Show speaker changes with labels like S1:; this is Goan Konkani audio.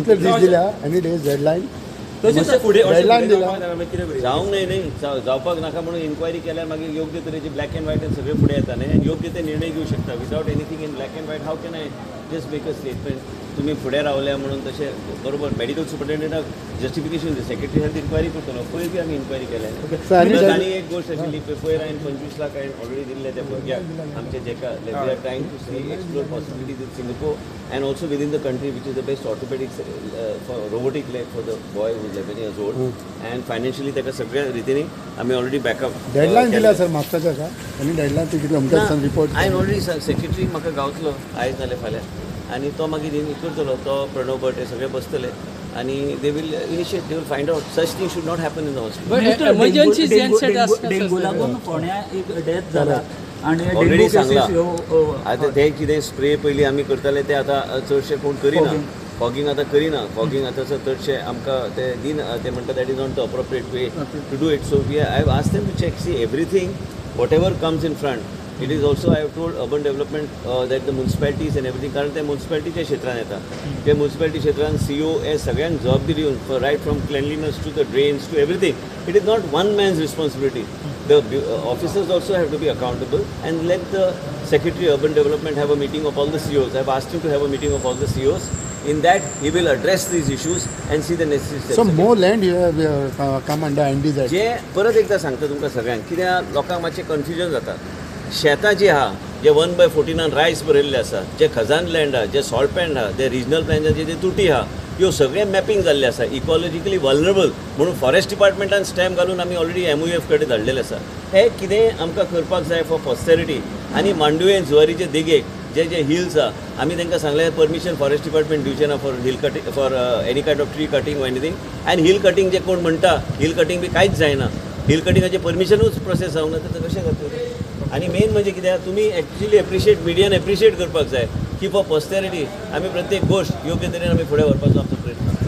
S1: कितले दीस दिल्या? Any days deadline? डेडलायन दिल्या.
S2: जावंक न्हय, न्ही जावपाक नाका म्हणून इन्क्वायरी केल्यार मागीर योग्य तरेची ब्लॅक अँड व्हायट सगळे फुडें येता न्ही आनी योग्य ते निर्णय घेवं शकता. Without anything in black and white, how can I just make a statement? तुमी फुडें रावल्या म्हणून तशें बरोबर मेडिकल सुपरिटेंडंटाक जस्टिफिकेशन, सेक्रेटरी हेल्थ इन्क्वायरी करतलो. पयर बी आमी इन्क्वायरी केल्या. आनी एक गोश्ट आशिल्ली, पयर हांवें 25 लाख हांवें ऑलरेडी दिल्ले त्या भुरग्याक आमच्या, जेका we are trying to see, explore possibilities in Singapore and also within the country, which is the best orthopedic for robotic leg for the boy who 11 years old, and financially ताका सगळ्या रितीनी आमी ऑलरेडी बॅकअप.
S1: डेडलायन दिल्या सर म्हापसाच्या का आनी डेडलायन ती कितले अमक्या दिसान रिपोर्ट?
S2: हांवें ऑलरेडी सेक्रेटरी म्हाका गावतलो आयज नाल्यार फाल्यां आनी तो मागीर करतलो. तो प्रणव भट हे सगळे बसतले आनी they will initiate, they will find out. Such thing should not happen in the hospital.
S3: Emergency genset आसता.
S4: डेंगू लागून फोंड्या एक डेथ जाला आनी
S2: ऑलरेडी
S4: डेंगू
S2: सांगला.
S4: केसीस ह्यो
S2: आतां ते कितें स्प्रे पयलीं आमी करताले ते आतां चडशे कोण करिना. फॉगिंग आतां करिना. फॉगिंग आतां चडशे आमकां ते दिना. ते म्हणटा that is not the appropriate way to do it. So we I have asked them to check, see everything, whatever comes in front. It is also, I have told urban development that the municipalities and everything, कारण ते मुन्सिपालिटीच्या क्षेत्रान येता. ते मुन्सिपालिटी क्षेत्रान सीओ हे सगळ्यांक जबाबदारी दिवन, for right from cleanliness to the drains to everything, it is not one man's responsibility. The officers also have to be accountable, and let the Secretary Urban Development have a meeting of all the COs. I have asked him to have a meeting of all the COs. In that, he will address these issues and see the necessary steps.
S1: So more land you have come under NDZ?
S2: जे परत एकदा सांगता तुमकां सगळ्यांक, कित्याक लोकांक मातशें कन्फ्युजन जाता. शेतां जी आहा, जे 1/49 रायस बरयल्ले आसा, जे खजान लँड आहा, जे सॉल्ट पॅन आहा, जे रिजनल प्लॅनाचे जे तुटी आहा, ह्यो सगळें मॅपिंग जाल्लें आसा. इकॉलॉजिकली वल्नरेबल म्हणून फॉरेस्ट डिपार्टमेंटान स्टॅम्प घालून आमी ऑलरेडी एमओएफ कडेन धाडलेलें आसा. हे कितें आमकां करपाक जाय फॉर पॉस्टेरिटी. आनी मांडुवे जुवारीचे देगेक जे जे हिल्स आहा, आमी तांकां सांगलें, परमिशन फॉरेस्ट डिपार्टमेंट दिवचें ना for hill cutting, for any kind of tree cutting or anything. आनी हिल कटींग जे कोण म्हणटा, हिल कटींग बी कांयच जायना. हिल कटिंगाचें परमिशनूच प्रोसेस जावंक ना तर कशें जातलें? आनी मेन म्हणजे कितें, तुमी एक्चुअली एप्रिशिएट, मिडियान एप्रिशिएट करपाक जाय की फॉर पॉस्टेरिटी आमी प्रत्येक गोश्ट योग्य तरेन आमी फुडें व्हरपाचो आमचो प्रयत्न.